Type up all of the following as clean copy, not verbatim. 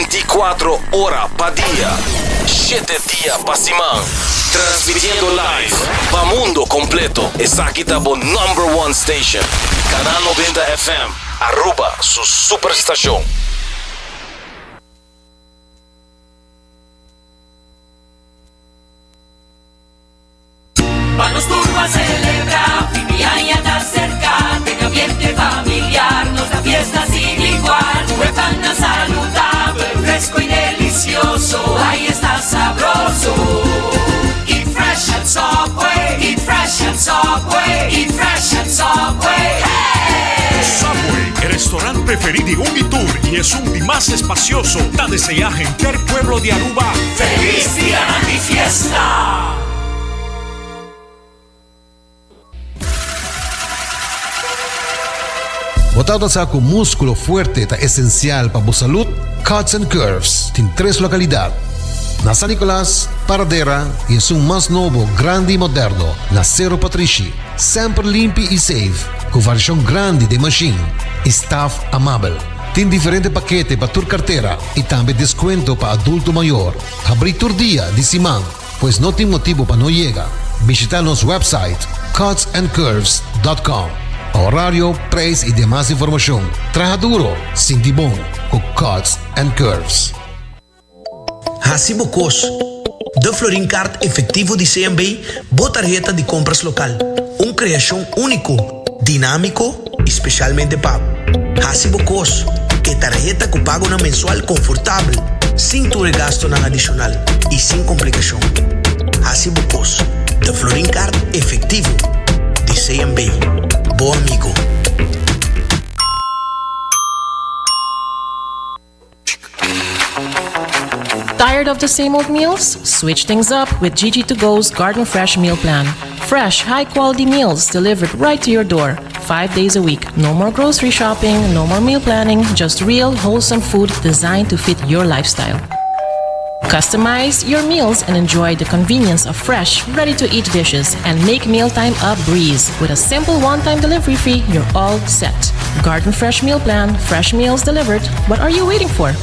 24 ora pa dia, shete dia pa siman. Transmitiendo live pa mundo completo. Esaki ta bo number one station. Canal 90 FM, Aruba su superstacion. Pa nos tur ban celebra, fin di aña ta cerca, Den ambiente familiar nos da fiesta sin igual, Cu e pannan saludabel, fresco y delicioso, ay esta sabroso. Eat fresh at Subway, eat fresh at Subway, eat fresh at Subway, hey! Subway, e restaurant preferi di un y tur y esun di mas espacioso, ta desea henter pueblo di Aruba Feliz dianan di fiesta! Bo tabata sa ku múskulo fuerte ta esensial pa bo salud? Cuts and Curves tin tres lokalidat, na San Nicolas, Paradera i esun mas nobo, grandi i moderno na Sero Patrishi. Semper limpi i safe, ku variashon grandi den mashin i staf amabel. Tin diferente pakete pa tur kartera i tambe deskuento pa adulto mayor. Habrí tur dia di siman, pues no tin motibu pa no yega. Bishita nos website cutsandcurves.com pa horario, prijs i demas informashon. Traha duro, sinti bon ku Cuts and Curves. Hasi bo kos. De Florin Card Efectivo di CMB, bo tarheta di compras local. Un creacion unico, dinamico y specialmente pa bo. Hasi bo kos. E tarheta ku pagonan mensual konfortabel, sin tur e gastonan adishonal i sin komplikashon. Hasi bo kos. De Florin Card Efectivo di CMB. Bo amigo. Tired of the same old meals? Switch things up with Gigi to Go's Garden Fresh Meal Plan. Fresh, high quality meals delivered right to your door, five days a week. No more grocery shopping, no more meal planning, just real, wholesome food designed to fit your lifestyle. Customize your meals and enjoy the convenience of fresh, ready to eat dishes and make mealtime a breeze. With a simple one time delivery fee, you're all set. Garden Fresh Meal Plan, fresh meals delivered. What are you waiting for?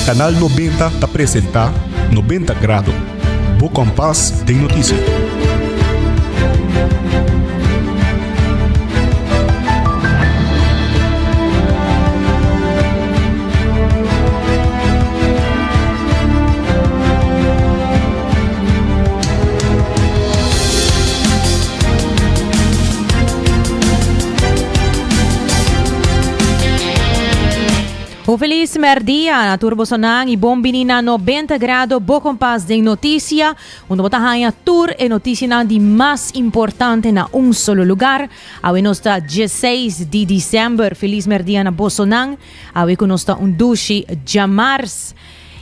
Canal 90 ta presenta 90 Grado, bo kompas den noticia. Un felis merdia na tur bosonan y bon bini na 90 grado bo kompas den noticia, unda bo ta haña tur e noticianan di mas importante na un solo lugar. Awe nos ta 16 di december. Felis merdia na bosonan. Awe ku nos ta un dushi djamars.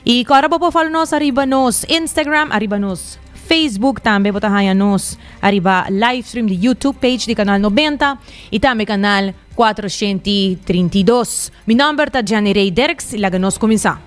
I kòrda bo por follow nos ariba nos Instagram, ariba nos Facebook, tambe bo ta haña nos ariba live stream di YouTube page di Canal 90 i tambe Canal 432. Mi nòmber ta Jenny Ray Dirks i laga nos kuminsá.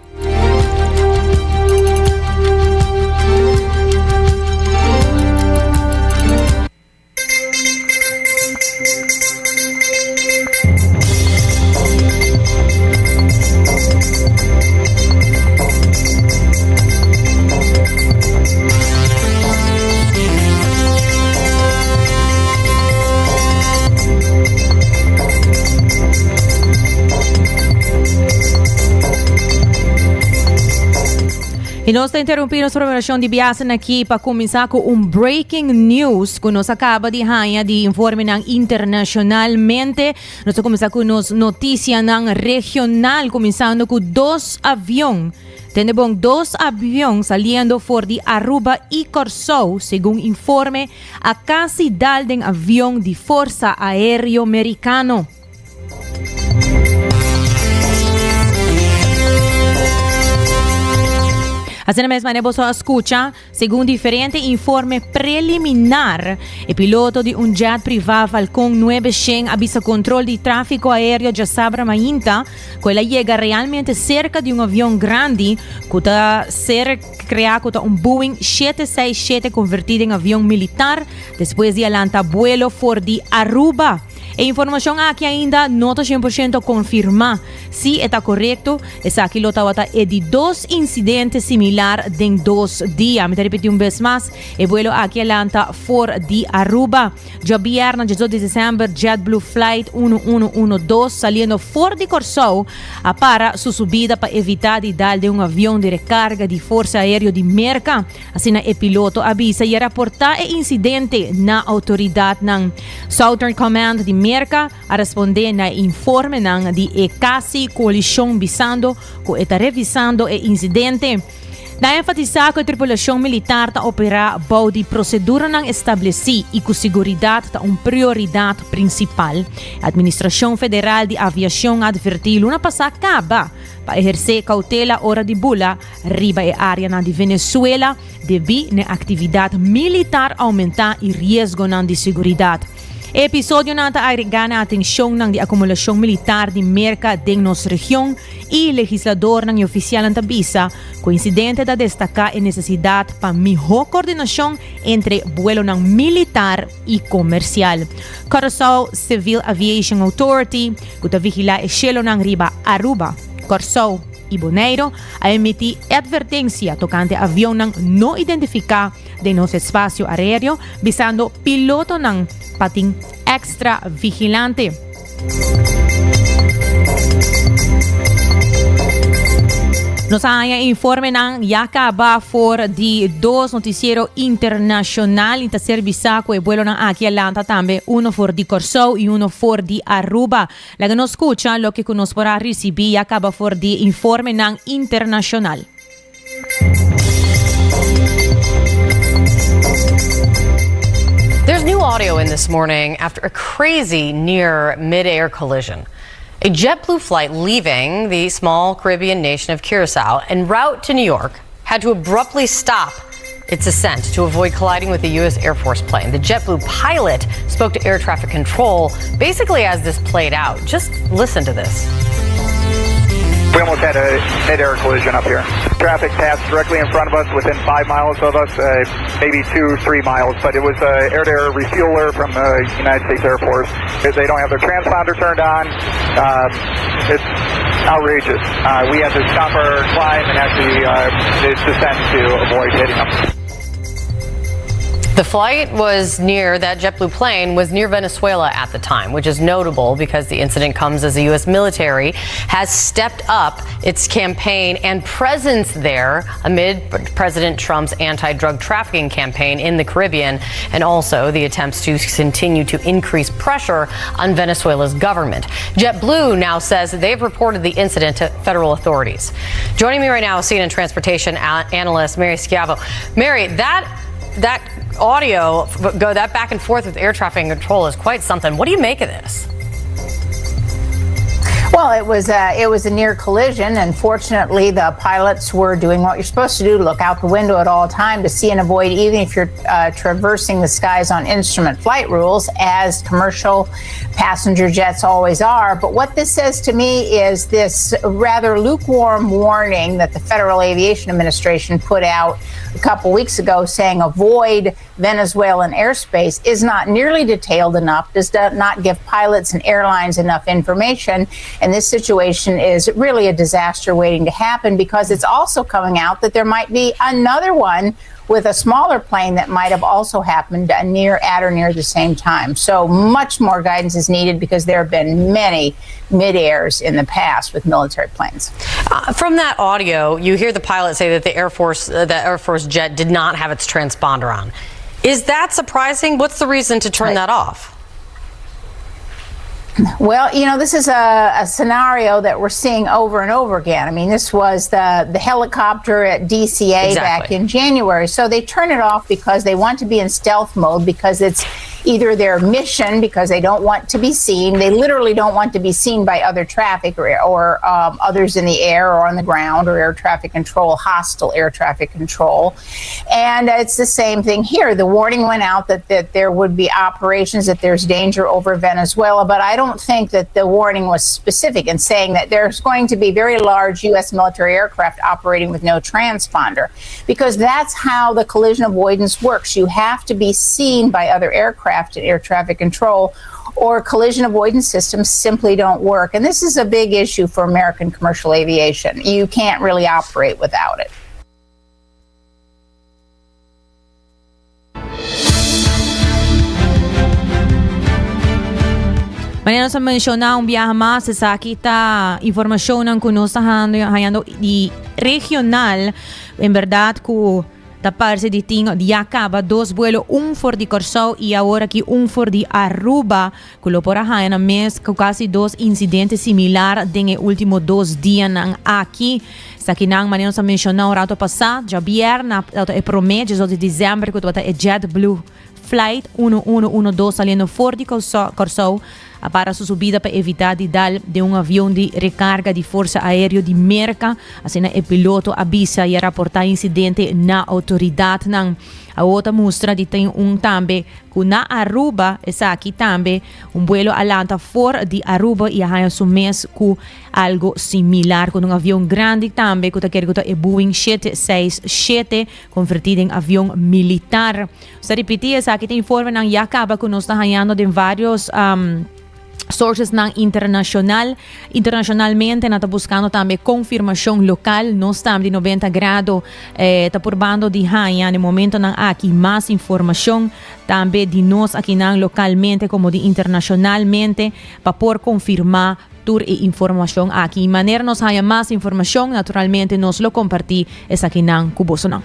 Y nos ta interrumpí nos programación di biasen aquí pa cuminsa cu un breaking news cu nos acaba di haña di informenan internacionalmente. Nos ta cuminsa cu nos noticianan regional, cuminsando cu dos avion. Tende bon, dos avion saliendo for di Aruba y Kòrsou, segun informe, a casi dal den avion di Forsa Aéreo Mericano. Asina mes manera boso a scucha, segun diferente informe preliminar, e piloto di un jet priva Falcon 900 a bisa control di trafico aereo djasabra mainta cu el a yega realmente cerca di un avion grandi cu ta ser crea cu ta un Boeing 767 converti den avion militar despues di a lanta buelo for di Aruba. E informacion aki ainda no ta 100% confirma. Si e ta korekto, esaki lo tabata e di dos insidente similar den dos dia. Mi ta ripití un bes mas, e vuelo aki a lanta for di Aruba. Djabièrnè diesdos di desèmber, JetBlue Flight unu unu unu dos saliendo for di Kòrsou a para su subida pa evitá di dal den un avion di rekarga di Forsa Aéreo di Merka. Asina e piloto a bisa i a raportá e insidente na outoridatnan. Southern Command di Merka a respondé na e informenan di e kasi koalishon bisando ku e ta revisando e insidente. Nan a enfatisá ku e tripulashon militar ta operá bou di proseduranan establesí i ku siguridat ta un prioridat prinsipal. E Administrashon Federal di Aviashon a atvertí luna pasá kaba pa ehersé koutela ora di bula riba e áreanan di Venezuela debí na e aktividat militar oumentá i riesgonan di siguridat. E episodionan ta agregá na atenshonnan di akumulashon militar di Merka den nos region i legisladornan i ofisialnan ta bisa ku e insidente ta destaká e nesesidat pa mihó kordinashon entre buelonan militar i komersial. Curaçao Civil Aviation Authority, ku ta vigilá e shelonan riba Aruba, Kòrsou i Boneiru, a emití atvertensia tokante avionnan no identifiká den nos espasio aereo, bisando pilotonan pa tin extra vigilante. Nos a haña informenan ya caba for di dos noticiero internacional y ta ser bisa cu e vuelonan aki a lanta tambe uno for di Corsou y uno for di Aruba. Laga nos scucha loke cu nos por a ricibi ya caba for di informenan internacional. There's new audio in this morning after a crazy near midair collision. A JetBlue flight leaving the small Caribbean nation of Curacao en route to New York had to abruptly stop its ascent to avoid colliding with a U.S. Air Force plane. The JetBlue pilot spoke to air traffic control basically as this played out. Just listen to this. We almost had a mid-air collision up here. Traffic passed directly in front of us, within five miles of us, maybe two, three miles. But it was an air-to-air refueler from the United States Air Force. They don't have their transponder turned on. Um, it's outrageous. Uh, we had to stop our climb and actually uh, descend to avoid hitting them. The flight was near, that JetBlue plane was near Venezuela at the time, which is notable because the incident comes as the U.S. military has stepped up its campaign and presence there amid President Trump's anti drug trafficking campaign in the Caribbean and also the attempts to continue to increase pressure on Venezuela's government. JetBlue now says they've reported the incident to federal authorities. Joining me right now is CNN transportation analyst Mary Schiavo. Mary, that that audio go that back and forth with air traffic control is quite something. What do you make of this? Well, it was a, it was a near collision, and fortunately, the pilots were doing what you're supposed to do: look out the window at all time to see and avoid, even if you're traversing the skies on instrument flight rules, as commercial passenger jets always are. But what this says to me is this rather lukewarm warning that the Federal Aviation Administration put out a couple weeks ago saying avoid Venezuelan airspace is not nearly detailed enough, does not give pilots and airlines enough information. And this situation is really a disaster waiting to happen because it's also coming out that there might be another one with a smaller plane that might have also happened near at or near the same time. So much more guidance is needed because there have been many mid-airs in the past with military planes. From that audio, you hear the pilot say that the Air Force, the Air Force jet did not have its transponder on. Is that surprising? What's the reason to turn that off? Well, you know, this is a, a, scenario that we're seeing over and over again. I mean, this was the, the helicopter at DCA exactly. back in January. So they turn it off because they want to be in stealth mode because it's either their mission because they don't want to be seen, they literally don't want to be seen by other traffic or, or um, others in the air or on the ground or air traffic control, hostile air traffic control. And it's the same thing here. The warning went out that, that there would be operations, that there's danger over Venezuela, but I don't think that the warning was specific in saying that there's going to be very large U.S. military aircraft operating with no transponder, because that's how the collision avoidance works. You have to be seen by other aircraft and air traffic control or collision avoidance systems simply don't work. And this is a big issue for American commercial aviation. You can't really operate without it. Manera nos a menciona un biaha mas, esaki ta informacionnan cu nos ta hayando di regional. En berdad cu ta parse di tin di ya caba dos vuelo, un for di Corsou y awor aki un for di Aruba, cu lo por a haya nan mes cu casi dos incidente similar den e ultimo dos dianan aki. Esakinan, manera nos a menciona un rato pasa, djabièrna tabata e prome djesos di december cu tabata e JetBlue Flight 1112 saliendo for di Corsou a para su subida pa evita di dal den un avion di recarga di Forsa Aereo di Merca, asina e piloto a bisa y a raporta incidente na autoridadnan. Awo ta mustra di tin un tambe Ku na Aruba esaki tambe un buelo a lanta for di Aruba i a haña su mes ku algo similar ku un avion grandi tambe ku ta kere ku ta e Boeing 767 konvertí den avion militar. Nos ta ripití esaki ta informenan ya kaba ku nos ta hañando den varios Sourcesnan internacional. Internacionalmente nan ta buscando tambe confirmacion local. Nos tambe di 90 Grado eh, ta purbando di haña na e momentonan aki mas informacion tambe di nos akinan localmente como di internacionalmente pa por confirma tur e informacion aki. Y manera nos haña mas informacion, naturalmente nos lo comparti esakinan cu bosonan.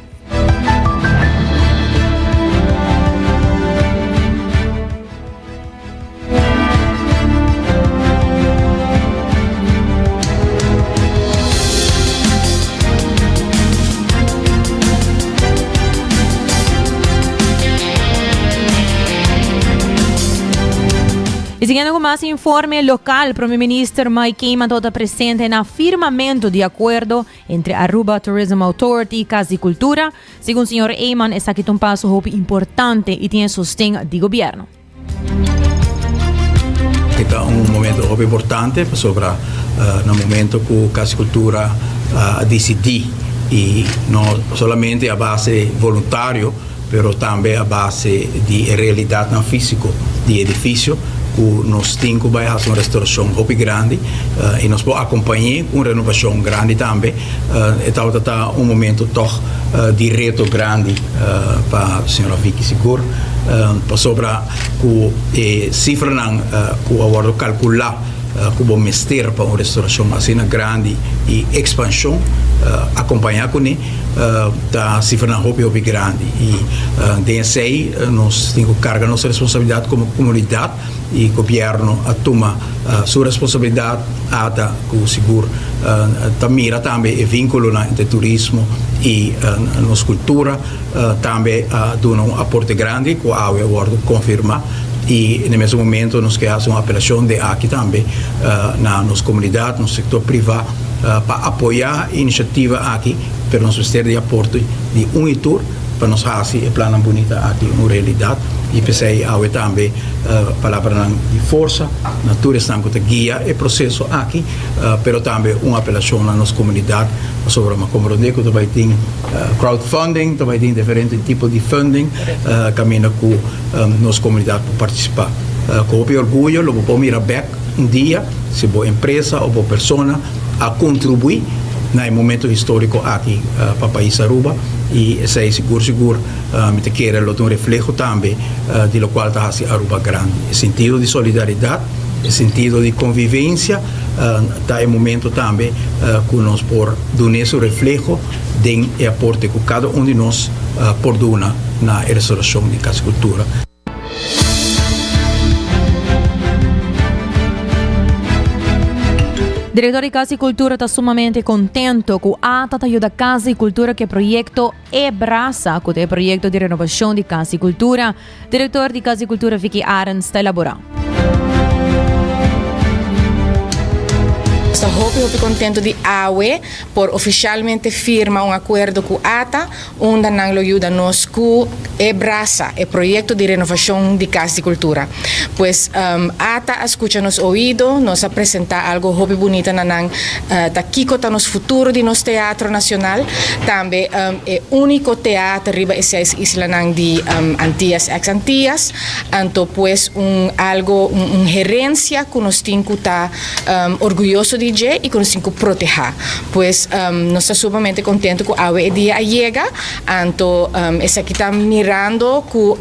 Y siguiendo con más informe local, Prome Minister Mike Eman ta presente na firmamento di acuerdo entre Aruba Tourism Authority y Cas di Cultura. Segun señor Eman, esaki ta un paso hopi importante y tin e sosten di gobierno. E ta un momento hopi importante pasobra na momento cu Cas di Cultura a dicidi y no solamente a base voluntario pero tambe a base di e realidadnan fisico di e edificio cu nos tin cu bay haci un restauracion hopi grandi y nos por acompañe cu un renovacion grandi tambe. E tabata ta un momento tog di reto grandi pa señora Vicky sigur pasobra cu e cifranan cu a wordo calcula cu bo mester pa un restauracion asina grandi y expansion acompaña cune ta cifranan hopi hopi grandi y den esey nos tin cu carga nos responsabilidad como comunidad y gobierno a tuma su responsabilidad ata cu sigur ta mira tambe e vinculonan entre turismo y nos cultura tambe a duna un aporte grandi cu awe a wordo confirma y na e mesun momento nos ke haci un apelacion de aki tambe na nos comunidad, nos sector priva pa apoya e iniciativa aki pero nos mester di aporte di un y tur pa nos haci e plannan bunita aki un realidad y p'esey awe tambe palabranan di forsa na tur esnan cu ta guia e proceso aki, pero tambe un apelacion na nos comunidad pasobra mi a comprende cu ta bay tin crowdfunding, ta bay tin diferente tipo di funding caminda cu nos comunidad por participa. Cu hopi orguyo lo bo por mira bek un dia si bo empresa o bo persona a contribui na e momento historico aki pa pais Aruba y esey sigur sigur mi ta kere lo ta un refleho tambe di locual ta haci Aruba grandi. E sentido di solidaridad, e sentido di convivencia ta e momento tambe cu nos por duna su refleho den e aporte cu cada un di nos por duna na e restauracion di Cas Cultura. Director di Cas di Cultura ta sumamente contento cu ata ta yuda Cas di Cultura cu e proyecto E Brasa, cu ta e proyecto di renovacion di Cas di Cultura. Director di Cas di Cultura Vicky Arends ta elabora. Nos ta hopi hopi contento di awe por oficialmente firma un acuerdo cu ata unda nan lo yuda nos ku e brasa e proyekto di renovashon di Kas di Kultura. Pues ata a skucha nos oido, nos a presentá algo hopi bunita na nan ta kiko ta nos futuro di nos teatro nacional, tambe e úniko teater riba e seis islanan di Antias ex Antias, anto pues un algo un herensia ku nos tin ku ta orguyoso di dje i ku nos tin ku protehá. Pues nos ta sumamente contento cu awe e dia a yega, anto esaki ta mirando cu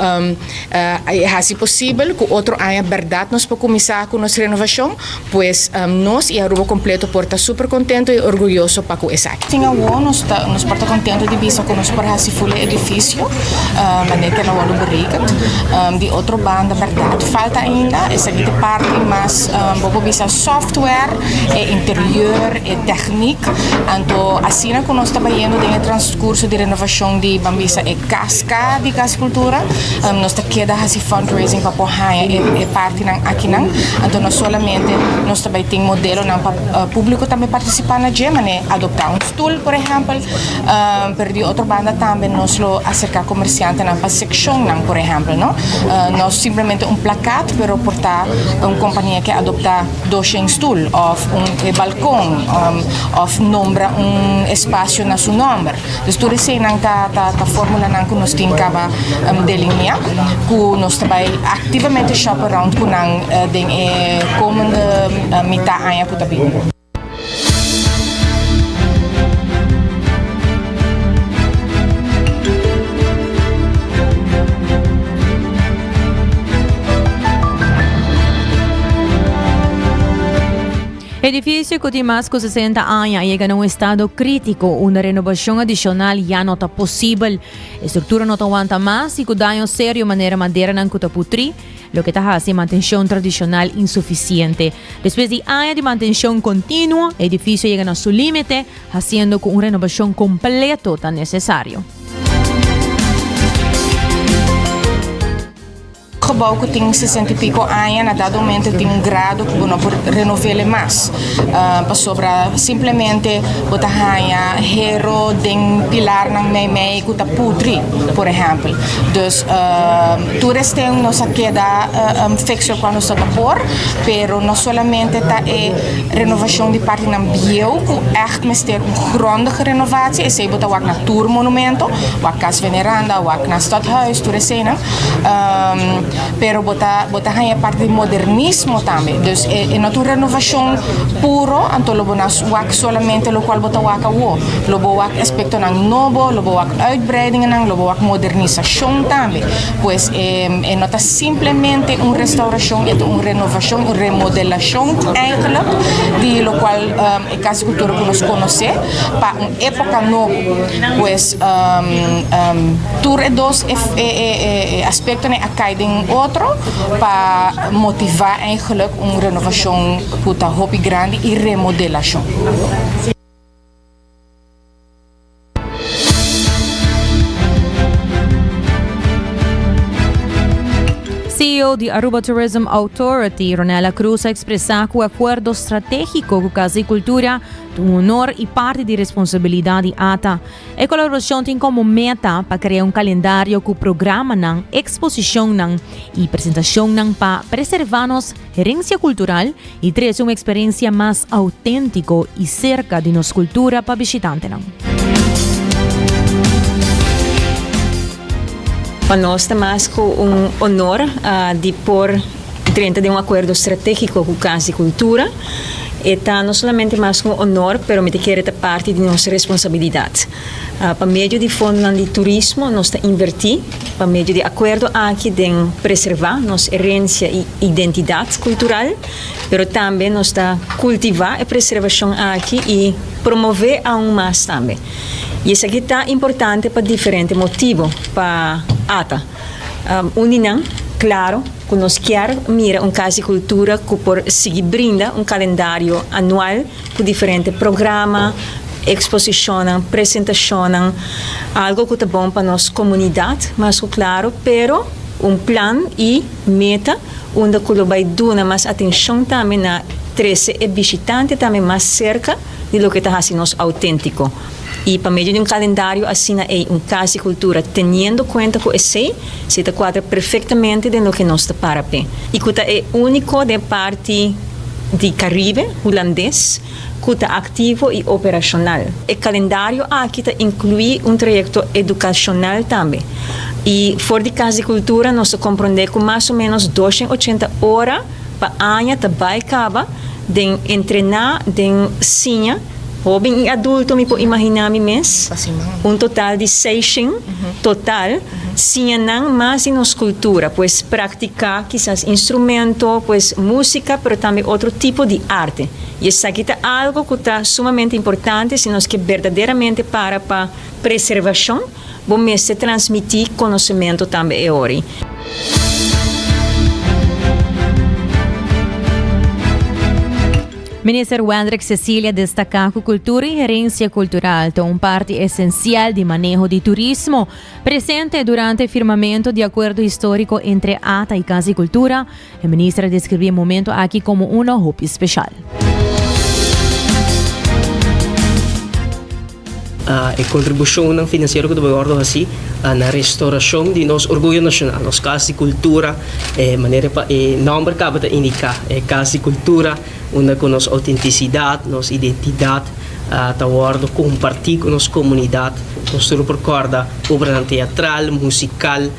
e haci posibel cu otro aña berdad nos por cuminsa cu nos renovacion, pues nos y Aruba completo por ta super contento y orguyoso pa cu esaki. Tin awo nos ta nos por ta contento di bisa cu nos por haci full e edificio manera cu a wordo berekend. Di otro banda berdad falta ainda, esaki ta parti mas bo por bisa software, e interior, e techniek. Anto asina ku nos ta bayendo den e transcurso di renovacion di ban bisa e casca di Cas Cultura, nos ta keda haci fundraising pa por haña e partinan akinan. Anto no solamente nos ta bay tin modelonan pa publico tambe participa na dje, mane adopta un stoel por ehempel, pero di otro banda tambe nos lo acerca comerciantenan pa seccionnan por ehempel, no. No simplemente un plakat, pero por ta un compania ke adopta. Doshen stul of un e balkon of nombra un espasio na su nomber. Dus tur eseinan ta ta formulanan ku nos tin kaba delineá ku nos ta bai aktivamente shop around ku nan den e komende mitá aña ku ta bini. Edificio cu tin mas cu 60 aña a yega na un estado critico unda renovacion adicional ya no ta posibel. E structura no ta wanta mas y cu daño serio manera maderanan cu ta putri, loke ta haci e mantencion tradicional insuficiente. Despues di aña di mantencion continuo, e edificio a yega na su limite, haciendo cu un renovacion completo ta necesario. Gebou ku tin sesenta i piko aña na dado momento tin un grado ku bo no por renov'el mas pasobra simplemente bo ta haña hero den pilarnan meimei ku ta putri por ehèmpel. Dus tur esten nos a keda fix lokual nos ta ta por pero no solamente ta e renovashon di partinan bieu ku ègt mester un grondige renovatie esei bo ta wak na tur monumento, wak Kas Veneranda, wak na Stadhuis tur eseinan. Pero bo ta bo ta haña parti di modernismo tambe. Dus e e no ta un renovashon puro, anto lo bo na wak solamente lokual bo ta wak awo. Lo bo wak aspektonan nobo, lo bo wak uitbreidingennan, lo bo wak modernisashon tambe. Pues e e no ta simplemente un restaurashon, e ta un renovashon, un remodelashon eigenlijk di lokual e Kas di Kultura ku nos konosé pa un époka nobo. Pues tur e dos e aspectonan a cay den otro pa motiva eigenlijk un renovacion cu ta hopi grandi y remodelacion. CEO di Aruba Tourism Authority, Ronella Cruz a expresa cu acuerdo strategico cu Casa y Cultura Ta un honor i parti di responsabilidat di ata. E kolaborashon tin komo meta pa krea un kalendario ku programanan, eksposishonnan i presentashonnan pa preservá nos herensia kultural i trese un eksperensia mas outéntiko i serka di nos kultura pa bishitantenan. Pa nos ta mas ku un honor di por drenta den un akuerdo stratégiko ku Kas di Kultura. E ta no solamente mas ku un honor, pero mi ta kere ta parti di nos responsabilidat. Pa medio di fondonan di turismo nos ta invertí pa medio di akuerdo aki den preservá nos herensia i identidat kultural, pero tambe nos ta kultivá e preservashon aki i promové aun mas tambe. I esaki ta importante pa diferente motibu pa ata. Un di nan. Claro cu nos kier mira un Cas di Cultura cu por sigui brinda un calendario anual cu diferente programa, exposicionnan, presentacionnan, algo cu ta bon pa nos comunidad mas cu claro, pero un plan y meta unda cu lo bay duna mas atencion tambe na trece e bishitante tambe mas cerca di loke ta haci nos autentico. Y pa medio di un calendario asina ey un Cas di Cultura teniendo cuenta cu esey si ta cuadra perfectamente den loke nos ta para p'e y cu ta e unico den parti di Caribe Hulandes cu ta activo y operacional. E calendario aki ta inclui un trayecto educacional tambe y for di Cas di Cultura nos ta comprende cu mas o menos 280 ora pa aña ta bay caba den entrena den siña Hóben i adulto mi por imaginá mi mes, un total di seishen total, siña nan mas di nos kultura, pues praktiká kisas instrumento, pues músika, pero tambe otro tipo di arte. I esaki ta algu ku ta sumamente importante si nos ke berdaderamente para pa preservashon. Bo mester transmití konosementu tambe e ori. Minister Wendrick Cecilia destaká ku kultura i herensia kultural ta un parti esensial di maneho di turismo. Presente durante e firmamentu di akuerdo históriko entre ata i Kas di Kultura, E minister a describi e momento aki como uno hopi special. E kontribushonnan finansiero ku ta bai wòrdu hasí na restorashon di nos orguyo nashonal, nos kas di kultura, e manera pa e nòmber kaba ta indiká, e kas di kultura unda ku nos outentisidat, nos identidat ta wòrdu kompartí ku nos komunidat. Nos tur por kòrda obranan teatral, musikal.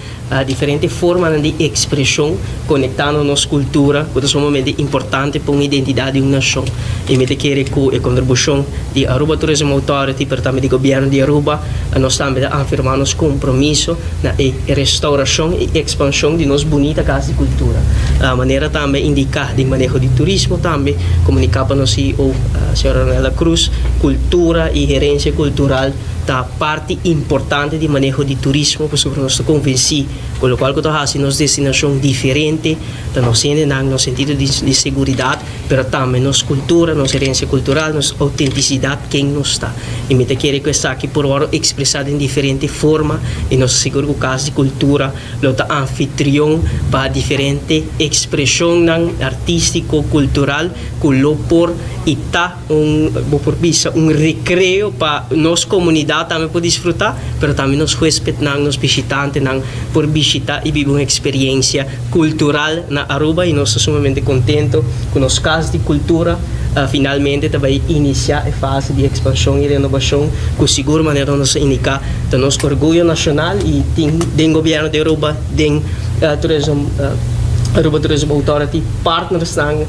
Diferente formanan di ekspreshon konektando nos kultura ku ta sumamente importante pa un identidat di un nashon. I mi ta kere ku e kontribushon di Aruba Tourism Authority pero tambe di Gobièrnu di Aruba nos tambe ta afirmá nos kompromiso na e restaurashon i ekspanshon di nos bunita kas di kultura. Manera tambe indiká den maneho di turismo tambe komuniká pa nos CEO señora Ronelda Cruz, kultura i herensia kultural ta parti importante di maneho di turismo pasobra nos ta konvensí ku lokual ku ta hasi nos destinashon diferente ta nos hendenan, nos sentido di seguridat, pero tambe nos kultura, nos herensia kultural, nos outentisidat, ken nos ta. I mi ta kere ku esaki por wòrdu ekspresá den diferente forma i nos ta sigur ku Kas di Kultura lo ta anfitrion pa diferente ekspreshonnan artístiko, kultural ku lo por i ta. Un, bo por bisa, un recreo pa nos comunidad tambe por disfruta, pero tambe nos huespednan, nos bishitantenan por bishita y biba un experiencia cultural na Aruba y nos ta sumamente contento cu nos Cas di Cultura finalmente ta bay inicia e fase di expansion y renobacion cu sigur manera nos a indica ta nos orguyo nacional y tin den Gobierno di Aruba, den Tourism, Aruba Tourism Authority partnersnan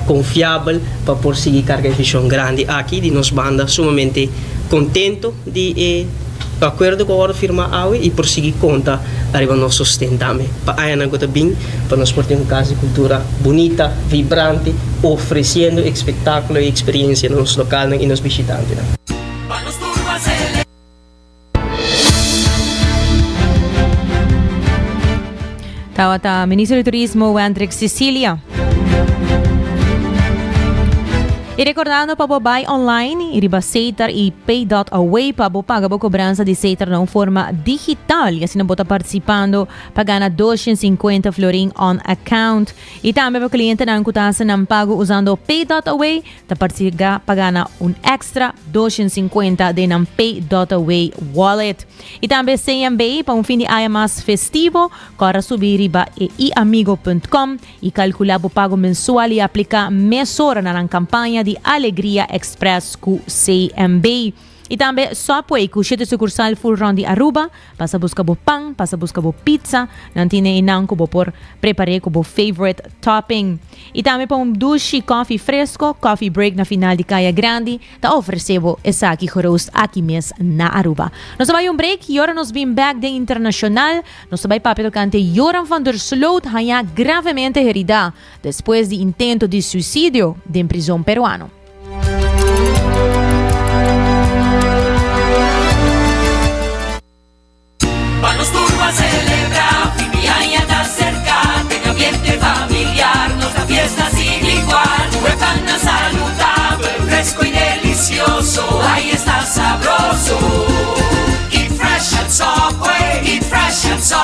confiabel. Pa por sigui carga e vision grandi aki di nos banda sumamente contento di e acuerdo cu a wordo firma awe y por sigui conta ariba nos sosten tambe pa añanan cu ta bin pa nos por tin un cas di cultura bunita, vibrante, ofreciendo espectaculo y experiencia na nos localnan y nos bishitantenan. Tabata Ministro di Turismo Wendrick Cecilia. Y recordando pa bo bai online y riba Setar y pay.away pa bo paga bo cobranza di Setar na un forma digital y asina bo ta participando pa gana 250 florin on account. Y tambe pa clientenan cu ta haci nan pago usando pay.away Ta participa pa gana un extra 250 den nan Pay.Away wallet. Y tambe CMB pa un fin di aña mas festivo, cora subi riba e iamigo.com y calcula bo pago mensual y aplica mesora na nan campaña di Alegria Express cu CMB. Y tambe Subway cu shete sucursal full rond di Aruba. Pasa busca bo pan, pasa busca bo pizza. Nan tin einan cu bo por prepare cu bo favorite topping. Y tambe pa un dushi koffie fresco, Coffee Break na final di Caya Grandi ta ofrece bo esaki geroost aki mes na Aruba. Nos ta bay un break y ora nos bin bek den internacional, nos ta bay papia tocante Joran van der Sloot haña gravemente herida despues di intento di suicidio den prizon peruano. Pa nos tur pa celebra, fin di aña ta cerca.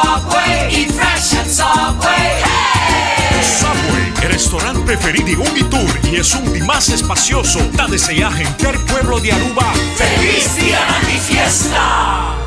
Subway! Eat fresh at Subway! Hey! Subway, e restaurant preferi di un di tur y esun di mas espacioso, ta desea henter pueblo di Aruba Feliz Dianan di Fiesta!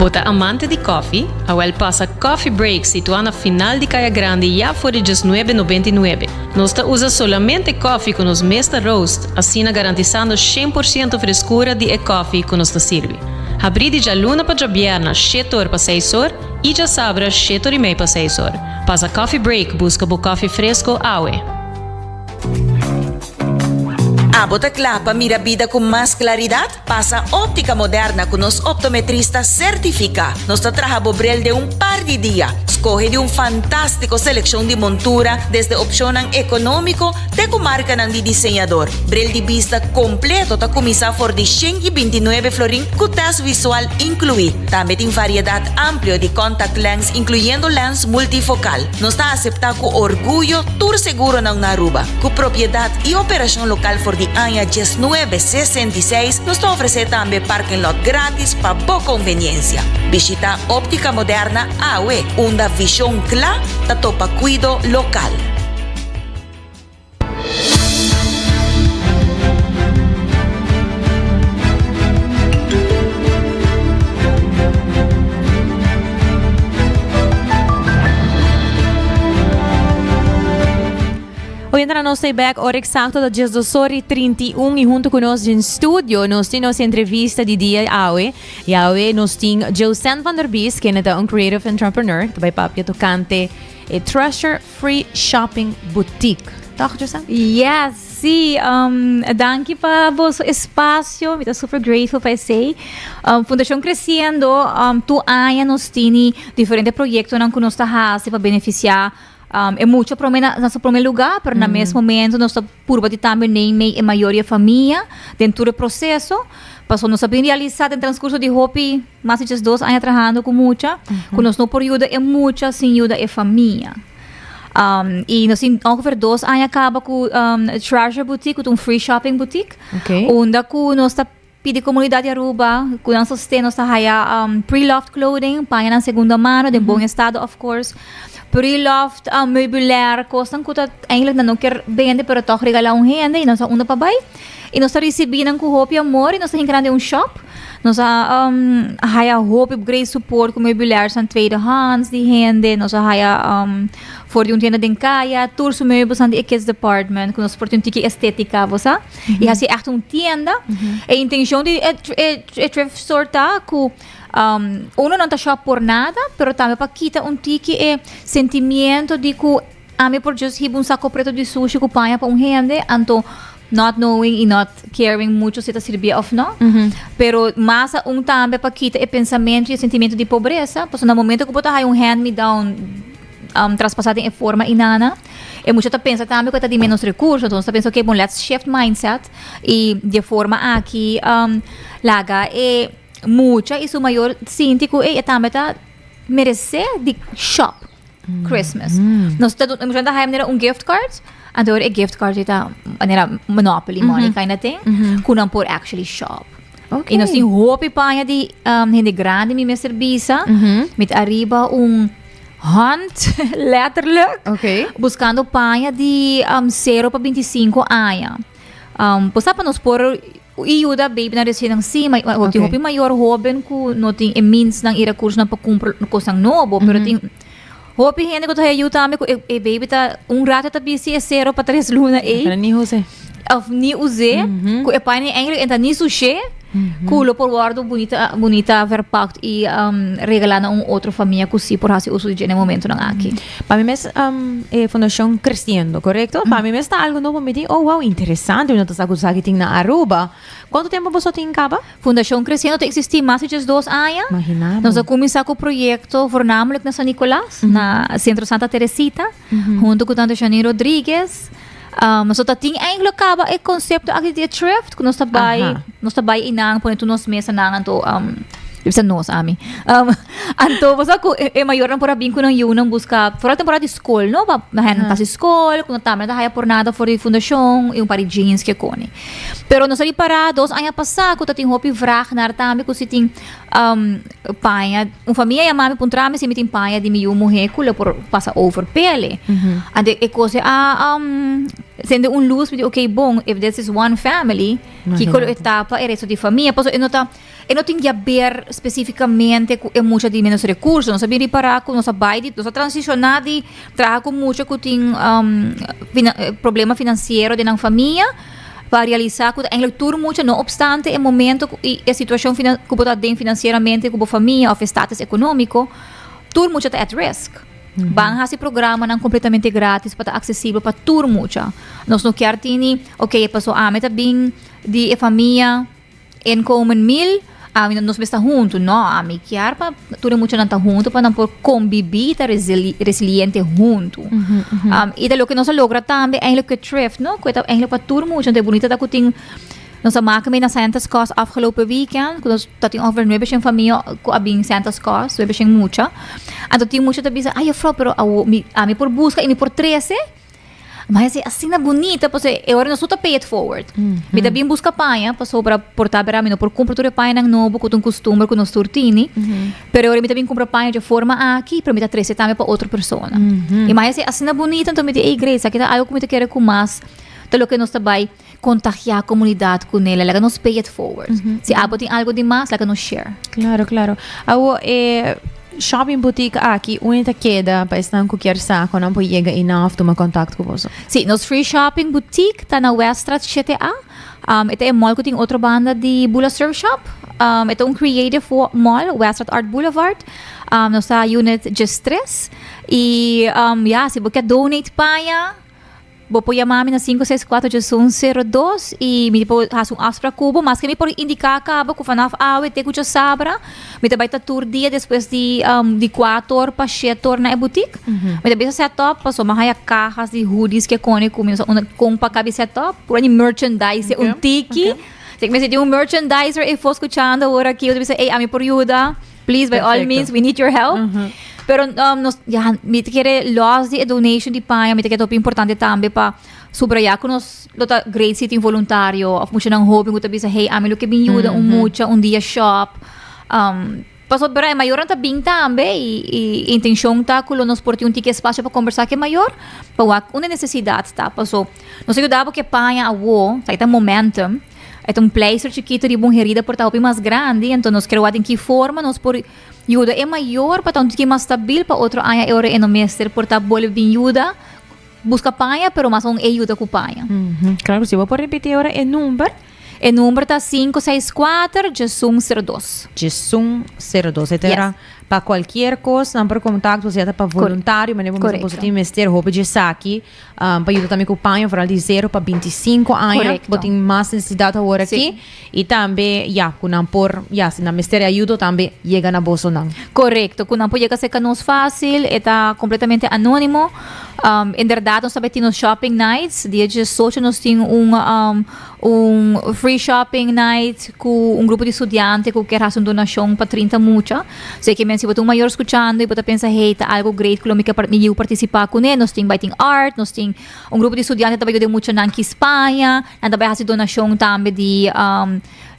Bo ta amante di koffie? Awel pasa Coffee Break situá na final di Kaya Grandi ya for di diesnuebe nobenta i nuebe. Nos ta usa solamente koffie ku nos mes ta roast, asina garantisando shen por siento freskura di e koffie ku nos ta sirbi. Habrí di djaluna pa djabièrna shete or pa seis or i djasabra shete or i mei pa seis or. Pasa Coffee Break buska bo koffie fresko awe. Abo ta kla pa mira bida ku mas klaridat? Pasa Óptica Moderna ku nos optometrista sertifiká. Nos ta traha bo bril den un par di dia. Skohe di un fantástiko selekshon di montura, desde opshonnan ekonómiko te ku markanan di diseñador. Bril di bista kompleto ta kuminsá for di 129 florin ku tèst visual inkluí. Tambe tin variedat amplio di contact lens inkluyendo lens multifokal. Nos ta aseptá ku orguyo tur seguronan na Aruba. Ku propiedat i operashon lokal for di aña diesnuebe sesenta i seis, nos ta ofresé tambe parking lot gratis pa bo konveniensia. Bishitá Óptica Moderna awe, unda vishon kla ta topa kuido lokal. Oyentenan nos ta bek ora exacto ta 12 ora y 31 y hunto cu nos den studio nos tin nos entrevista di dia awe y awe nos tin Josanne van der Bies kende ta un creative entrepreneur ta bay papia tocante e Treasure Free Shopping Boutique. Toch Josanne? Yes, sí. Um, danki pa boso espacio. Mi ta super grateful pa esey. Um, Fundacion Creciendo, um, tur aña nos tini diferente proyectonan cu nos ta haci pa beneficia um, e mucha prome na, na su prome lugar, pero na mes momento nos ta purba di tambe neem mee e mayoria famia den tur e proceso. Paso nos a bin realisa den transcurso di hopi mas di 12 aña trahando cu mucha, cu nos no por yuda e mucha sin yuda e famia. Um, y nos tin ongeveer 2 aña caba cu um, Treasure Boutique, cu ta un free shopping boutique. Unda cu nos ta pidi comunidad di Aruba, cu nan sosten nos ta haya um, pre-loved clothing, pañanan segunda mano, den bon estado of course. Pre-loved um, meubilair, cosnan cu ta eigenlijk nan no kier bende, pero toch regala un hende y nan sa unda pa bay. Y nos ta ricibi nan cu hopi amor y nos ta hinca nan den un shop. Nos a um, haya hopi great support cu meubilairsnan tweedehands di hende. Nos a haya um, for di un tienda den caya, tur su meubelsnan di e kids department, cu nos por tin un tiki estetica, bo sa. Y haci echt un tienda. E intencion di e, e, e thrift store ta cu um, uno nan ta shop por nada, pero tambe pa kita un tiki e sentimiento di cu Ami por just hiba un saco preto di sushi cu paña pa un hende, anto not knowing y not caring mucho si ta sirbi of no. Pero mas aun tambe pa kita e pensamento y e sentimento di pobreza, pasobra na momento cu bo ta haya un hand me down um, traspasa den e forma inana, e mucha ta pensa tambe cu e ta di menos recurso, entonces ta pensa, okay, bon, let's shift mindset y di e forma aki um, laga e mucha y su mayor sinti cu ey, e tambe ta merece di shop. Christmas. Nos ta nos ta haya manera un gift card. Anto e gift card ta manera Monopoly money kind of thing. Ku nan por actually shop. Okay. Y nos tin hopi paña di um, hende grandi mi mester bisa. Met arriba un hunt, letterlijk. Okay. Buscando paña di um, 0 pa 25 aña. Um, pues pa nos por I yuda babynan recién nací, ma hopi Ok. hopi mayor hoben cu no tin e meansnan y recursonan pa cumpra cosnan nobo, pero tin hopi hende cu ta haya yu tambe cu e e baby ta un rato ta bisti e cero pa tres luna ey. Pero ni use. Of ni use, cu e paña eigenlijk en ta ni sushé, cu lo por wordo bunita bunita verpakt y regala na un otro famia cu si por haci uso di dje na e momentonan aki. Pa mi mes e fundacion creciendo, correcto? Pa mi mes ta algo nobo, mi di, oh wow, interesante, mi no ta sa cu esaki tin na Aruba. Cuanto tempo boso tin caba? Fundacion Creciendo ta existi mas di diesdos aña. Imagina bo. Nos a cuminsa cu proyecto voornamelijk na San Nicolas, na Centro Santa Teresita, hunto cu Tante Janine Rodriguez. Nos ta tin eigenlijk caba e concepto aki di e thrift, cu nos ta bay, nos ta bay einan, pone tur nos mesanan, anto. Bisa nos, ami. Um, anto, bo sa ku e, e mayornan por a bin ku nan yunan buska, vooral temporada di skol, no? Pa na hen pasi skol, ku nan tambe no ta haya por nada for di fundashon i un par di jeans ke koni. Pero nos a ripará dos aña pasá ku ta tin hopi vraag naar tambe ku si tin um, paña. Un famia yama mi puntra mi si mi tin paña di mi yu muhé ku lo por pasa over pele. Anto e kos a um, sende un luz, mi di, okay, bon, if this is one family, kiko lo e tapa e resto di famia? Pasobra e no ta E no tin di haber spesífikamente ku e mucha di ménos rekurso. Nos a bin ripará ku nos a bai di, nos a transishoná di traha ku mucha ku tin problema finansiero den nan famia pa realisá ku ta eigenlijk tur mucha, no opstante e momento ku i e situashon ku bo ta aden finansieramente ku bo famia òf e status ekonómiko, tur mucha ta at risk. Ban hasi programanan kompletamente grátis pa ta aksesibel pa tur mucha. Nos no kier tini, oke, paso ami ta bin di e famia. Inkomen mil, ami nos mester ta huntu. No, ami kier pa tur e muchanan ta huntu pa nan por kombibí i ta resiliente huntu. I ta loke nos a logra tambe eigenlijk ku e thrift, no? Ku e ta eigenlijk pa tur mucha. Anto e bunita ta ku tin, nos a maka mee na Santa's Cos afgelopen weekend, ku nos ta tin ongeveer nuebe shen famia ku a bin Santa's Cos, nuebe shen mucha. Anto tin mucha ta bisa, ay juffrouw, pero awo mi, ami por buska i mi por trese. Ma esei asina bunita, pasobra e ora nos no ta pay it forward. Mi ta bin buska paña, pasobra por ta bera mi no por kumpra tur e pañanan nobo ku ta un kustumber ku nos tur tini. Pero e ora mi ta bin kumpra paña dje forma aki, pero mi ta trese tambe pa otro persona. I ma esei asina bunita, anto mi di, ey Grace, aki ta algu ku mi ta kere ku mas ta loke nos ta bai kontagiá komunidat kuné. Laga nos pay it forward. Si abo tin algu di mas, laga nos share. Claro, claro. Awo e shopping boutique aki, unda ta keda pa esnan ku kier sa kon nan por yega einan of tuma kontakt ku boso? Sí, nos free shopping boutique ta na Weststraat 7A. Um, e ta e mall ku tin otro banda di Bula Surf Shop. Um, e ta un creative mall, Weststraat Art Boulevard. Um, nos ta unit 13. I um, ja, si bo kier donate paña, Bo por yama mi na 564 8102 y mi por haci un afspraak cu bo. Maske mi por indica caba cu vanaf awe te cu djasabra mi ta bay ta tur dia despues di di cuater pa shetor na e boutique. Mi ta bisa set up pasobra mi a haya cajas di hoodies ke cone cu mi no sa unda con pa cabi set up. Pura di merchandise un tiki. Así que mi si tin un merchandiser efo scuchando awor aki bo ta bisa ey ami por yuda. Please by all means we need your help. Pero um, nos, ja, mi te kere los di e donation di paña, mi te kere hopi importante tambe pa subraya ku nos lo ta great si tin voluntario of muchanan hoben ku ta bisa hey ami lo ke bin yuda un mucha un dia shop. Um, pasobra e mayornan ta bin tambe i, i intencion ta ku lo nos por tin un tiki espacio pa conversa ku e mayor pa wak unda e necesidad ta. Paso nos a yuda bo ke paña awo, sa ta momentum. E ta un pleister chikito riba un herida por ta hopi mas grandi, anto nos kere wak den ki forma nos por yuda e mayor pa ta un tiki mas stabil pa otro aña e ora e no mester por ta bolbe bin yuda buska paña pero mas aun e yuda ku paña. Claro ku si. Bo por ripiti ora e number? E number ta 564 1102. 1102. E ta era pa cualkier cos nan por contacto sea ta pa voluntario manera bo mester boso tin mester hopi dje esaki. Um, pa yuda tambe ku paña, vooral di 0 pa 25 aña. Correcto. Bo tin mas necesidad awor aki. Y tambe, ya, ku nan por, ya, si nan mester ayudo tambe yega na bosonan. Correcto, ku nan por yega cerca nos fácil, e ta completamente anónimo. Um, inderdaad, nos tambe tin nos shopping nights. Dia 18 nos tin un, um, un free shopping night ku un grupo di studiante ku kier hasi un donashon pa 30 mucha. So ke men si bo ta un mayor skuchando i bo ta pensa hey ta algo great ku lo mi ke mi yiu partisipá kuné, nos tin bai tin art, nos tin un grupo di studiante ta bai yuda e muchanan ki Spaña, nan ta bai hasi donashon tambe di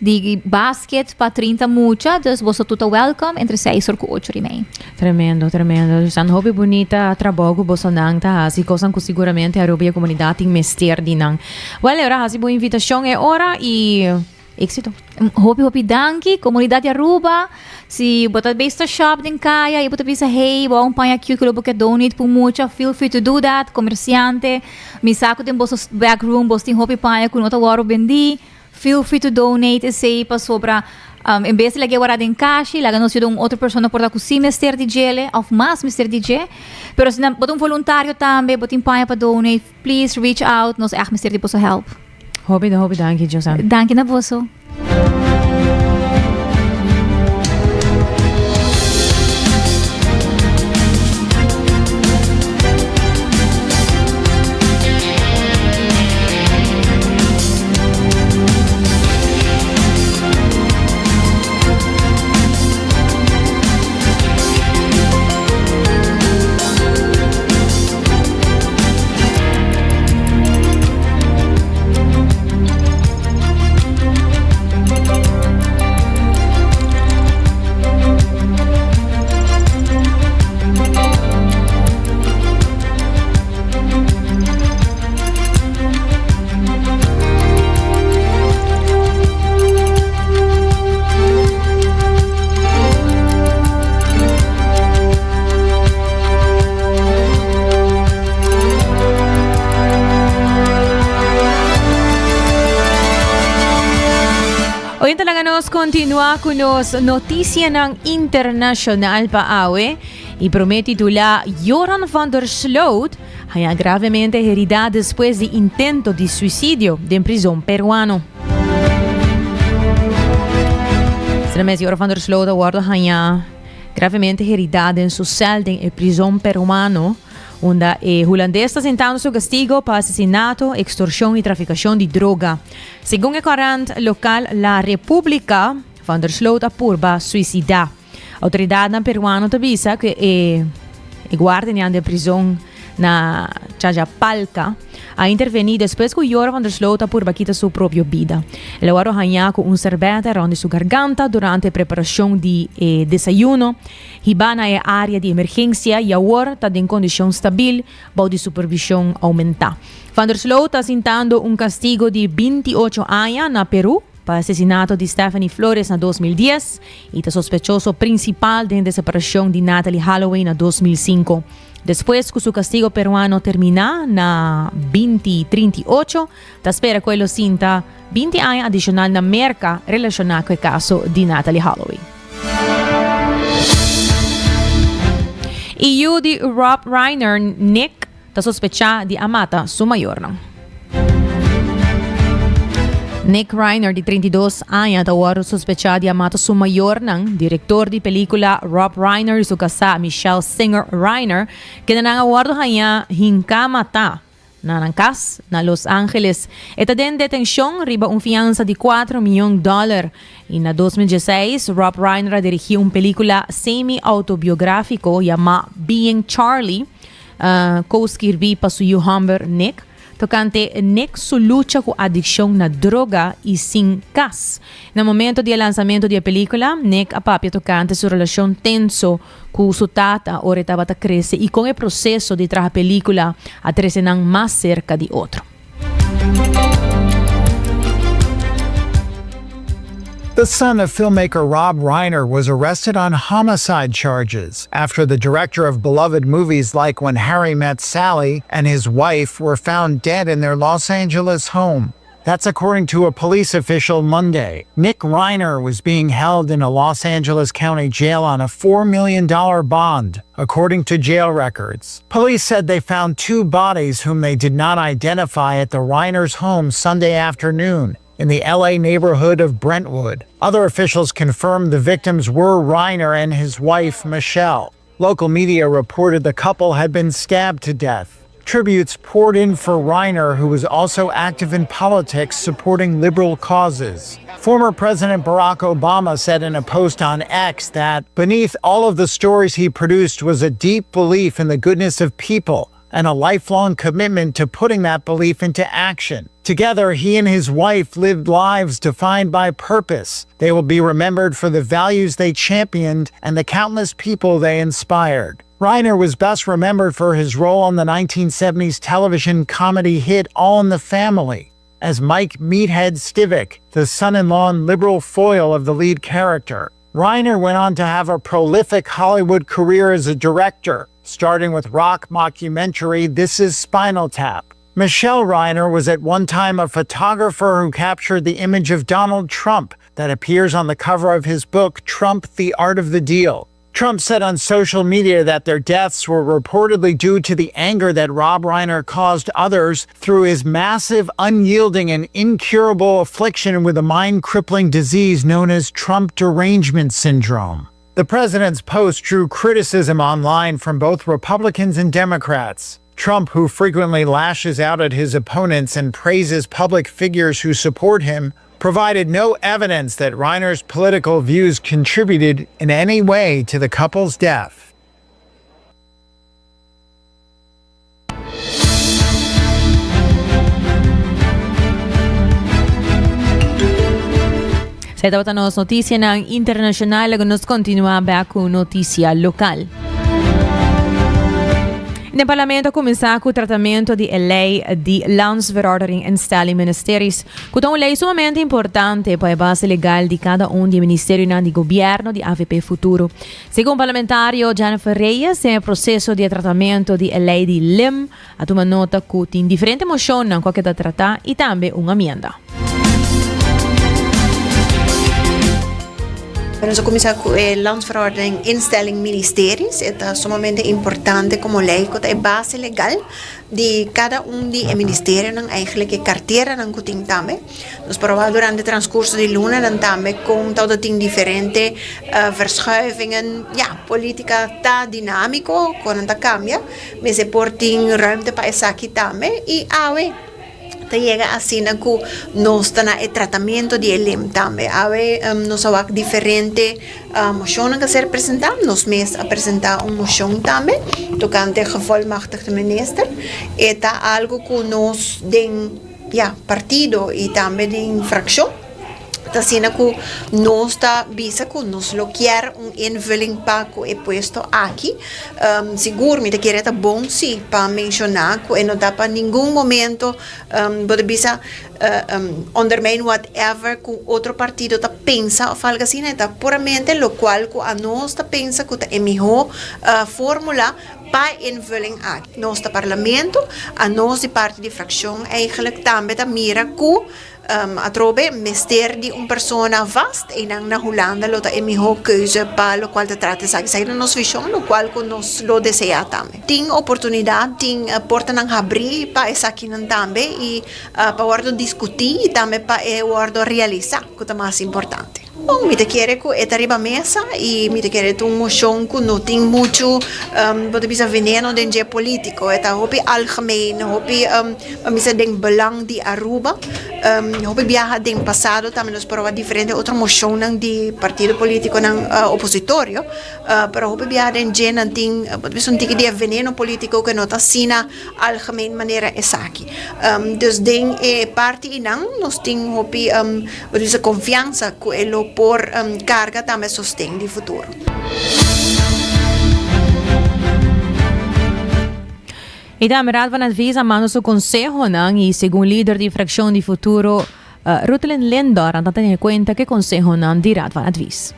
di basket pa 30 mucha, dus boso tur ta welcome entre seis or ku ocho di mei. Tremendo, tremendo. Susan, hopi bunita trabou ku bosonan ta hasi, kosnan ku siguramente Aruba i e komunidat tin mester di nan. Well, e ora hasi bo invitashon e ora i éksito. Hopi hopi danki komunidat di Aruba. Si bo ta bes ta shop den kaya i bo ta bisa hey bo a un paña cute ku lo bo ke donate pa un mucha, feel free to do that. Komersiante, mi sa ku den boso back room bos tin hopi paña ku no ta wòrdu bendí. Feel free to donate esei pasobra en bes di lag'é wara den kashi, laga nos yuda un otro persona por ta ku sí mester di djele òf mas mester di dje. Pero si nan bo ta un voluntario tambe, bo tin paña pa donate, please reach out, nos ègt mester di boso help. Hopi hopi danki Josanne. Danki na boso. Oyente laga nos continua cu nos noticianan internacional pa awe y prome titula Joran van der Sloot haya gravemente herida despues di intento di suicidio den prizon peruano. Asina mes Joran van der Sloot a wordo haya gravemente herida den su cel den e prizon peruano. Unda e hulandes ta sentando su castigo pa asesinato, extorsion y traficacion di droga. Segun e corant local La República, Van der Sloot a purba suicida. Autoridadnan peruano ta bisa cu e e guardianan den prizon na Challapalca a interveni despues cu Jor van der Sloot a purba kita su propio bida. El a worde haña cu un serbete rond di su garganta durante e preparacion di e desayuno. Hibá na e área di emergensia i awor ta den kondishon stabil bou di supervishon oumentá. Van der Sloot ta sintando un kastigo di 28 aña na Perú pa asesinato di Stephanie Flores na 2010 i ta sospechoso prinsipal den desaparashon di Natalee Holloway na 2005. Despues ku su kastigo peruano terminá na 2038, ta spera ku e lo sinta 20 aña adishonal na Merka relashoná ku e kaso di Natalee Holloway. E yu di Rob Reiner, Nick, ta sospechá di a mata su mayornan. Nick Reiner, di 32 aña, ta wòrdu sospechá di a mata su mayornan, direktor di pelíkula Rob Reiner i su kasá Michelle Singer Reiner, kendenan a wòrdu hañá hinká matá. Na nan kas na Los Angeles. E ta den detenshon riba un fiansa di kuatro miyon dòler. I na 2016 Rob Reiner a dirigí un pelíkula semi-autobiográfiko yamá Being Charlie, ku skirbí pa su yu hòmber Nick, tokante Nick su lucha ku adikshon na droga i sin kas. Na momento di e lansamentu di e pelíkula, Nick a papia tokante su relashon tenso Ku su tata ora e tabata krese i kon e proseso di traha pelíkula a trese nan mas serka di otro. The son of filmmaker Rob Reiner was arrested on homicide charges after the director of beloved movies like When Harry Met Sally and his wife were found dead in their Los Angeles home. That's according to a police official Monday. Nick Reiner was being held in a Los Angeles County jail on a $4 million bond, according to jail records. Police said they found two bodies whom they did not identify at the Reiner's home Sunday afternoon in the LA neighborhood of Brentwood. Other officials confirmed the victims were Reiner and his wife, Michelle. Local media reported the couple had been stabbed to death. Tributes poured in for Reiner, who was also active in politics supporting liberal causes. Former President Barack Obama said in a post on X that beneath all of the stories he produced was a deep belief in the goodness of people and a lifelong commitment to putting that belief into action. Together, he and his wife lived lives defined by purpose. They will be remembered for the values they championed and the countless people they inspired. Reiner was best remembered for his role on the 1970s television comedy hit All in the Family as Mike Meathead Stivic, the son-in-law and liberal foil of the lead character. Reiner went on to have a prolific Hollywood career as a director, starting with rock mockumentary This Is Spinal Tap. Michelle Reiner was at one time a photographer who captured the image of Donald Trump that appears on the cover of his book, Trump, The Art of the Deal. Trump said on social media that their deaths were reportedly due to the anger that Rob Reiner caused others through his massive, unyielding, and incurable affliction with a mind-crippling disease known as Trump Derangement Syndrome. The president's post drew criticism online from both Republicans and Democrats. Trump, who frequently lashes out at his opponents and praises public figures who support him, provided no evidence that Reiner's political views contributed in any way to the couple's death. Esei tabata nos noticianan internacional, laga nos continua bek cu noticia local. Den parlamento a cuminsa cu tratamento di e ley di Landsverordening Instelling Ministeries, cu ta un ley sumamente importante pa e base legal di cada un di e ministerionan di gobierno di avp Futuro. Segun parlamentario Jennifer Reyes, den e proceso di e tratamento di e ley di lim, a tuma nota cu tin diferente mocionnan cu a keda trata y tambe un amienda. Nos a kuminsá ku e Landsverordening Instelling Ministeries. E ta sumamente importante komo lei ku ta e base legal di kada un di e ministerionan, eigenlijk e karteranan ku tin tambe. Nos por a wak durante transkurso di lunanan tambe kon tabata tin diferente verschuivingen. Ya, politika ta dinámiko, kon nan ta kambia. Mester por tin ruimte pa esaki tambe i awe ta yega asina ku nos ta na e tratamiento di e lem tambe. Awe nos a wak diferente moshonnan ku a ser presentá. Nos mes a presentá un moshon tambe tokante gevolmachtigde minister. E ta algu ku nos den, ya, partido i tambe den frakshon. Ta asina ku nos ta bisa ku nos lo kier un invulling pa ku e puesto aki. Sigur mi ta kere ta bon si pa menshoná ku e no ta pa ningun momento bo ta bisa ondermijn whatever ku otro partido ta pensa òf algu asina. E ta puramente lokual ku anos ta pensa ku ta e mihó fórmula pa e invulling aki. Nos ta parlamento, anos di parti di frakshon eigenlijk tambe ta mira ku. Atrobe mester di un persona vast einan na Hulanda lo ta e miho keuze pa lokual ta trata esaki. Esaki ta nos vishon lokual ku nos lo deseá tambe. Tin oportunidat, tin portanan habrí pa esakinan tambe i pa wòrdu diskutí i tambe pa e wòrdu realisá ku ta mas importante. Bon, mi ta kere ku e ta riba mesa i mi ta kere ta un moshon ku no tin muchu, bo ta bisa veneno den dje polítiko. E ta hopi algemeen, hopi bo bisa den belang di Aruba. Hopi biaha den pasado tambe nos por wak diferente otro moshonnan di partido polítikonan opositorio, pero hopi biaha den dje nan tin bo ta bisa un tiki di e veneno polítiko ku no ta asina algemeen manera esaki. Dus den e parti einan nos tin hopi. Bo tin su konfiansa ku e lo por karga tambe sosten di futuro. I tambe Raad van Advies a manda su konsehonan i segun lider di frakshon di Futuro, Rutlin Lindor, nan ta tene kuenta ku e konsehonan di Raad van Advies.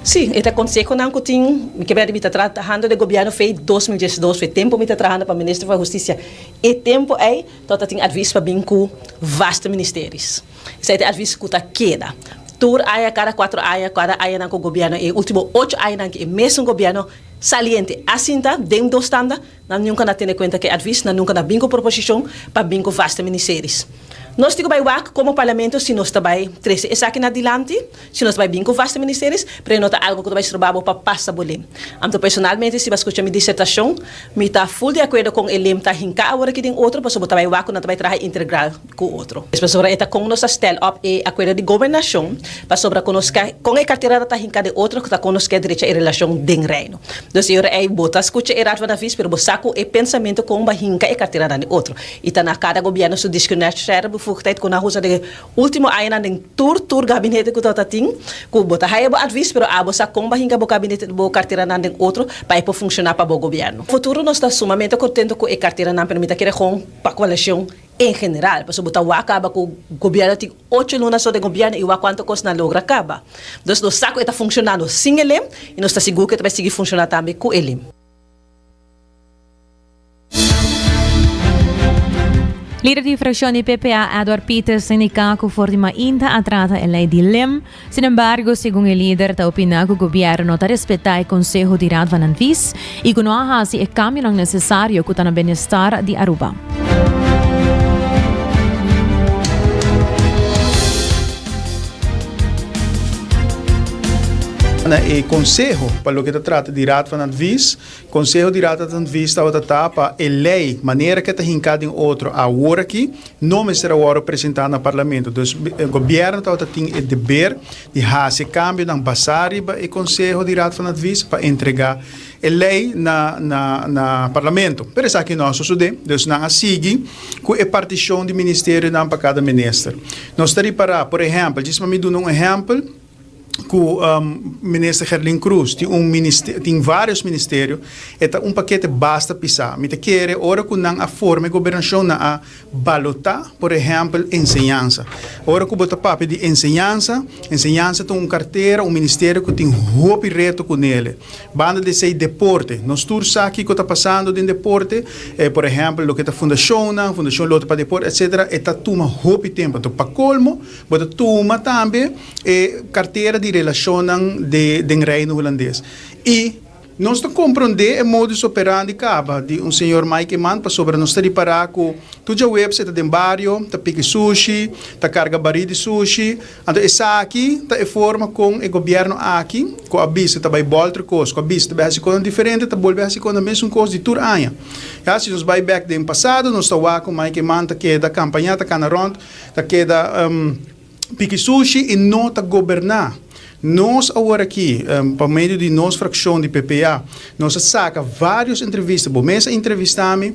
Sí, e ta konsehonan ku tin, mi ke berde mi ta trahando den gobièrnu fei 2012, e tempu mi ta trahando pa Minister van Hustisia, e tempu ei tabata tin advis pa bin ku vaste ministeris. Esei ta e advis ku ta keda. Tur aña, kada kuatro aña, kada añanan ku gobièrnu, e último ocho añanan ku e mesun gobièrnu saliente a sinta den dos tanda, nan nunka na tene kuenta ku e advis, nan nunka na bin ku proposishon pa bin ku vaste ministeris. Nos tin ku bai wak komo parlamento si nos ta bai trese esaki na dilanti. Si nos bai bin ku vaste ministeris, pero e no ta algu ku ta bai stroba bo pa pasa bo lem. Anto personalmente si bo a skucha mi disertashon, mi ta ful di akuerdo kon e lem ta hinká awor aki den otro, pasobra bo ta bai wak ku nan ta bai traha integral ku otro. Pasobra e ta kon nos ta stel op e akuerdo di gobernashon, pasobra ku nos ke kon e kartera ta hinká den otro ta kon nos ke drecha e relashon den Reino. Dus e ora ei bo ta skucha e Raad van Advies, pero bo sa ku e pensamentu kon bo a hinka e karteranan den otro. I ta na kada gobièrnu su discretionaire bevoegdheid ku nan a usa den e Ultimo añanan den tur tur gabinete ku tabata tin ku bo ta haya bo advis pero abo sa kon bo hinka bo gabinete bo karteranan den otro pa e por funshoná pa bo gobièrnu. Futuro nos ta sumamente kontento ku e karteranan pero mi ta kere kon pa koalishon en general pasobra bo ta wak kaba ku gobièrnu tin ocho luna so den gobièrnu i wak kuantu kos nan logra kaba. Dus nos sa ku e ta funshonando sin e lem i nos ta sigur ku e ta bai sigui funshoná tambe ku e lem. Lider di fraccion di PPA, Edward Pieters, ta indica cu for di mainta a trata e ley di lem. Sin embargo, segun e lider ta opina cu gobierno no ta respeta e conseho di Raad van Advies y cu no a haci e cambionan necesario cu ta na benestar di Aruba. Na e conseho pa loke ta trata di Raad van Advies, Konseho di Raad van Advies tabata ta pa e lei manera ke ta hinká den otro awor aki no mester a wòrdu presentá na Parlamento. Dus gobièrnu tabata tin e deber di hasi e kambionan basá riba e konseho di Raad van Advies pa entregá e lei na na na Parlamento. Pero esaki no a sosodé. Dus nan a sigui ku e partishon di ministerionan pa kada minister. Nos ta ripará, por ehèmpel, djis pa mi duna un ehèmpel. Ku Minister Gerlin Cruz tin un ministerio, tin varios ministerio, e ta un pakete basta pisá. Mi ta kere ora ku nan a forma e gobernashon nan a balotá por ehèmpel enseñansa. Ora ku bo ta papia di enseñansa, enseñansa ta un kartera, un ministerio ku tin hopi reto ku nele. Banda di esei deporte, nos tur sa kiko ta pasando den deporte, por ehèmpel loke ta fundashonnan, fundashon Loto pa Deporte etcetera, e ta tuma hopi tempu. Anto pa kolmo Bo ta tuma tambe e kartera di relashonnan de den Reino Hulandes. I nos ta komprondé e modus operandi kaba di un señor Mike Eman pasobra nos ta ripará ku tur djaweps e ta den bario, ta piki sushi, ta karga barí di sushi. Anto esaki ta e forma kon e gobièrnu aki, ku a bisa ta bai bòlter kos, ku a bisa ta bai hasi kosnan diferente, ta bolbe hasi kosnan mesun kos di tur aña. Ya, si nos bai bèk den pasado nos ta wak ku Mike Eman ta keda kampañá, ta kana rònt. Ta keda piki sushi i no ta goberná. Nos awor aki, pa medio di nos frakshon di PPA, nos a saka vários entrevista, bo mes a entrevistá mi,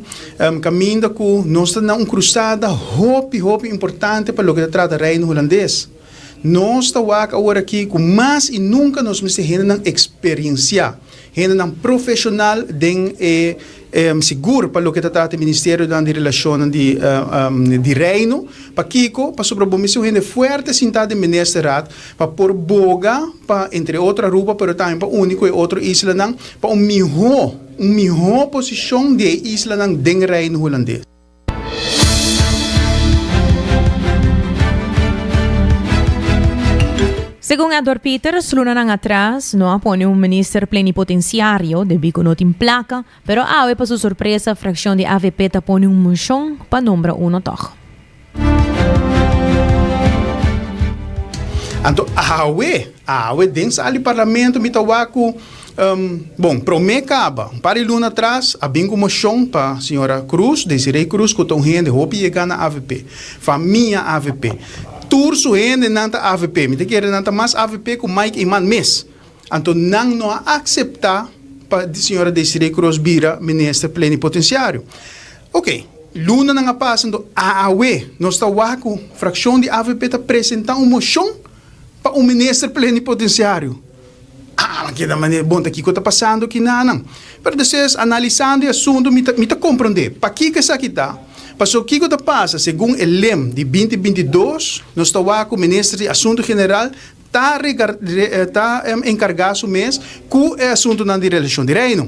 kaminda ku nos ta na un krusada hopi, hopi importante pa loke ta trata Reino Hulandes. Nos ta wak awor aki ku mas i nunka nos mester hendenan eksperensiá. Hendenan profesional den e sigur pa loke ta trata e ministerionan di relacionnan di di Reino. Pakico? Pasobra bo mester un hende fuerte sinta den ministerraad pa por boga pa entre otro Aruba pero tambe pa uni cu e otro islanan pa un miho un miho posicion di e islanan den Reino Hulandes. Segun Edward Pieters, lunanan atras no a pone un minister plenipotenciario debí cu no tin placa, pero awe pa su sorpresa fraccion di avp ta pone un mocion pa nombra uno tog. Anto awe, awe den sal di parlamento mi ta wak cu Bon, promé kaba, un par di luna atras a bin ku moshon pa señora Cruz, Desiree Cruz, ku ta un hende hopi yegá na avp, famia avp. Tur su hendenan ta avp, mi ta kere nan ta mas avp ku Mike Eman mes. Anto nan no a akseptá pa señora Desiree Cruz bira minister plenipotenciario. Oke, lunanan a pasa, anto awe nos ta wak ku frakshon di avp ta presentá un moshon pa un minister plenipotenciario. Ah, ma keda manera, bon, ta kiko ta pasando kinanan? Pero despues, analisando e asuntu, mi ta, mi ta komprondé pakiko esaki ta. Pasobra kiko ta pasa, segun e lem di binti 22, nos ta wak ku Minister di Asuntu General ta regar, ta enkargá su mes ku e asuntunan di relashon di Reino.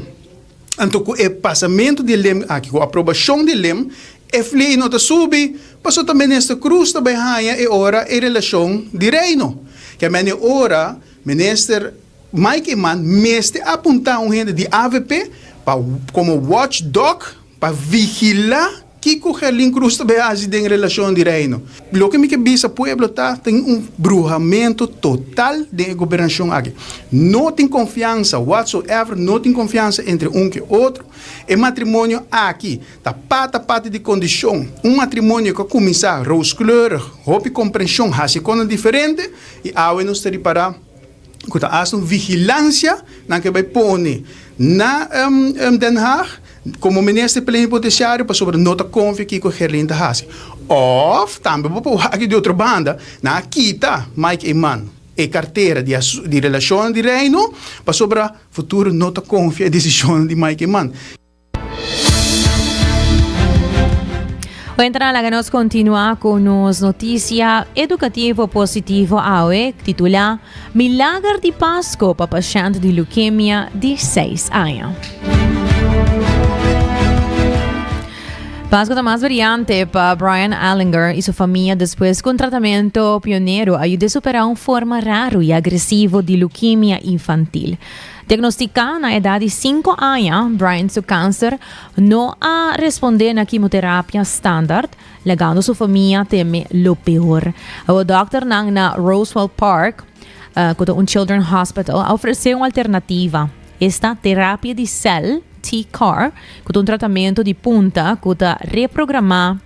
Anto ku e pasamentu di e lem aki, ku aprobashon di e lem, e flei no ta subi, pasobra ta Minister Cruz ta bai haña e ora e relashon di Reino. Ke mende ora Minister Mike Eman mester apunta un hende di avp pa como watch dog pa vigila kico Gerlin Cruz ta bay haci den relacion di Reino. Loke mi ke bisa pueblo ta tin un bruhamento total den e gobernacion aki. No tin confiansa whatsoever, no tin confiansa entre un ke otro. E matrimonio aki ta pata pati di condicion. Un matrimonio cu a cuminsa rooskleurig, hopi comprension, haci conan diferente. I awe nos ta ripará ku ta asta un vigilansia nan ke bai pone na Den Haag komo minister plenipotensiario pasobra no ta konfia kiko Gerlin ta hasi. Òf tambe bo por wak di otro banda nan a kita Mike Eman e kartera di di relashonnan di Reino pasobra futuro no ta konfia e desishonnan di Mike Eman. Entra laga nos continua cu nos noticia educativo positivo awe titula Milager di Pasco pa pashent di leukemia di 6 aña. Pasco ta mas brillante pa Brian Allinger y su famia despues cu un tratamento pionero a yude supera un forma raro y agresivo di leukemia infantil. Diagnosticá na edad di cinco aña, Brian su cancer no a respondé na quimoterapia standard, lagando su famia teme lo peor. Awor dokternan na Roswell Park, cu ta un children hospital, a ofrecé un alternativa, esta terapia di cel, TCAR, cu ta un tratamento di punta cu ta reprogramá.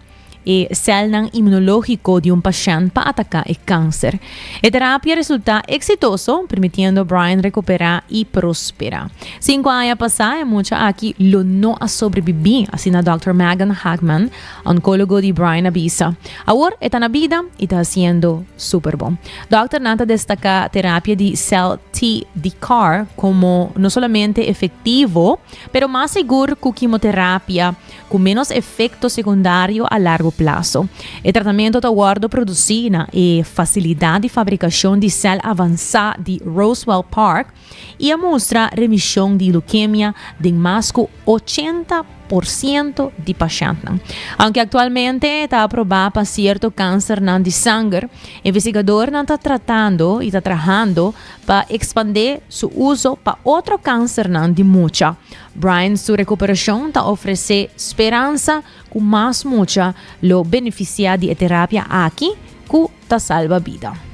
e celnan immunológico di un pashent pa ataca e cancer. E terapia resulta exitoso, permitiendo Brian recupera y prospera. Cinco aña pasa e mucha aki lo no a sobrevivi, asina Dòkter Megan Hagman, oncólogo di Brian a bisa. Awor e ta na bida y ta haciendo super bon. Dòkternan ta destaca terapia di cel T di car como no solamente efectivo, pero mas sigur cu kimoterapia, cu menos efecto secundario a largo plaso. E tratamento ta wordo produci na e facilidad di fabricacion di cel avansa di Roswell Park y a mustra remision di leukemia den mas cu 80 por ciento di pashentnan. Aunke actualmente ta aproba pa cierto cancernan di sanger, investigadornan ta tratando y ta trahando pa expande su uso pa otro cancernan di mucha. Brian su recuperacion ta ofrece speransa cu mas mucha lo beneficia di e terapia aki cu ta salba bida.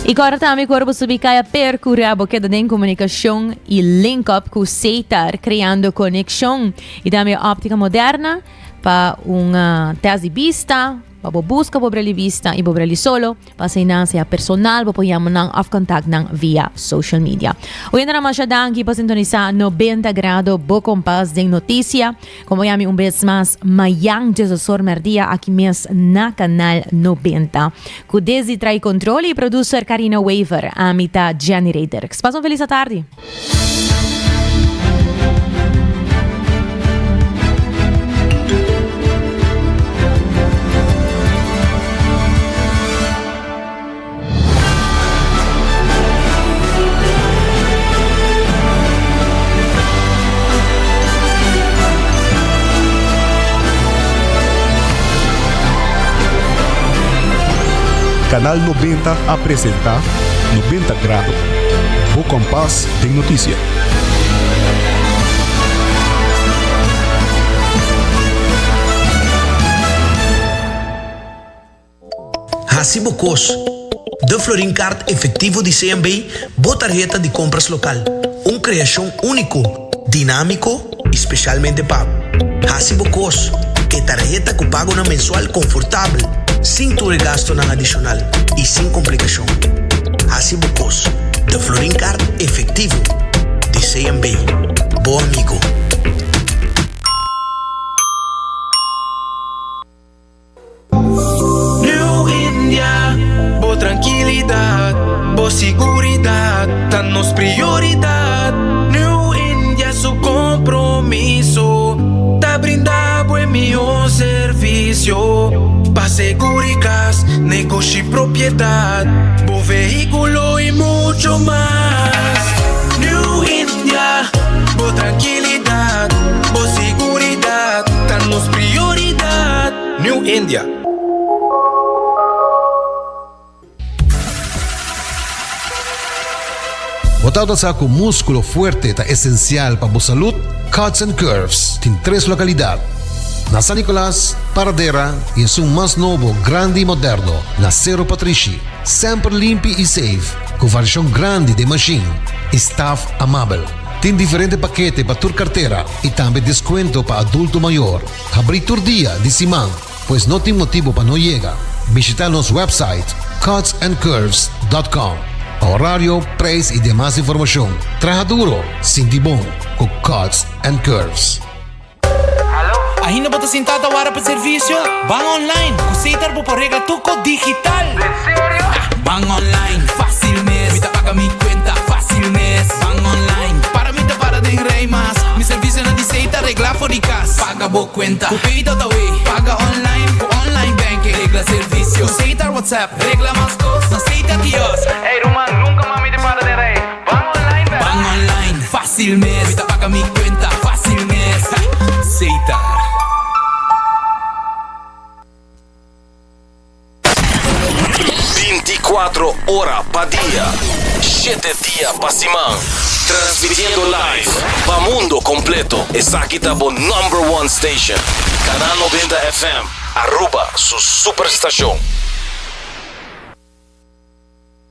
Y corda tambe cu ora bo subi caya percura bo keda den comunicacion y link up cu Setar creando conexion y tambe Optica Moderna pa un test di bista. Pa bo buska bo brel di bista i bo brel di solo, pa asina sea personal bo por yama nan òf kontakt nan via social media. Oyentenan masha danki pa sintonisá 90 Grado bo kompas den notisia. Komo yami un bes mas mayan djesosor mèrdia aki mes na Kanal 90. Ku Desi trai kontrol i producer Karina Wever, ami ta Jenny Reyderks. Pasa un felis atardi. Canal 90 a presenta 90 Grado. Bo kompas den notisia. Hasi bo kos. De Florin Card efectivo di CMB, bo tarheta di compras local. Un creacion unico, dinamico y specialmente pa bo. Hasi bo kos. E tarheta ku pagonan mensual konfortabel, sin tur e gastonan adishonal i sin komplikashon. Hasi bo kos. De Florin Card efektivo di CMB. Bo amigo. New India, bo trankilidat, bo siguridat ta nos prioridat. New India su kompromiso ta brinda bo e mihó servisio pa seguri kas, negoshi, propiedat, bo vehíkulo i mucho mas. New India, bo trankilidat, bo siguridat ta nos prioridat. New India. Bo tabata sa cu musculo fuerte ta esencial pa bo salud? Cuts and Curves tin tres localidad, na San Nicolas, Paradera y esun mas nobo, grandi y moderno na Cerro Patrishi. Semper limpi y safe, cu variacion grandi den machine y staff amabel. Tin diferente pakete pa tur cartera y tambe descuento pa adulto mayor. Habrí tur dia di siman, pues no tin motibu pa no yega. Bishita nos website cutsandcurves.com pa horario, prijs y demas informacion. Traha duro, sinti bon cu Cuts and Curves. Ainda bo ta sinta ta wara pa servicio? Ban online! Cu Setar bo por regla tur cos digital! En serio? Ban online, facil mes! Mi ta paga mi cuenta, facil mes! Ban online, para mi ta para den rij mas! Mi servicionan di Setar regla for di cas! Paga bo cuenta, cu Pay.awe! Paga online, cu online banking! Regla servicio, cu Setar WhatsApp! Regla mas cos, na Setar kiosk! Ey ruman, nunca mas mi ta para den rij! Ban online bek! Ban online, facil mes! Mi ta paga mi cuenta, facil mes! Setar. 24 ora pa dia, shete dia pa siman. Transmitiendo live pa mundo completo. Esaki ta bo number one station. Canal 90 FM, Aruba su superstacion.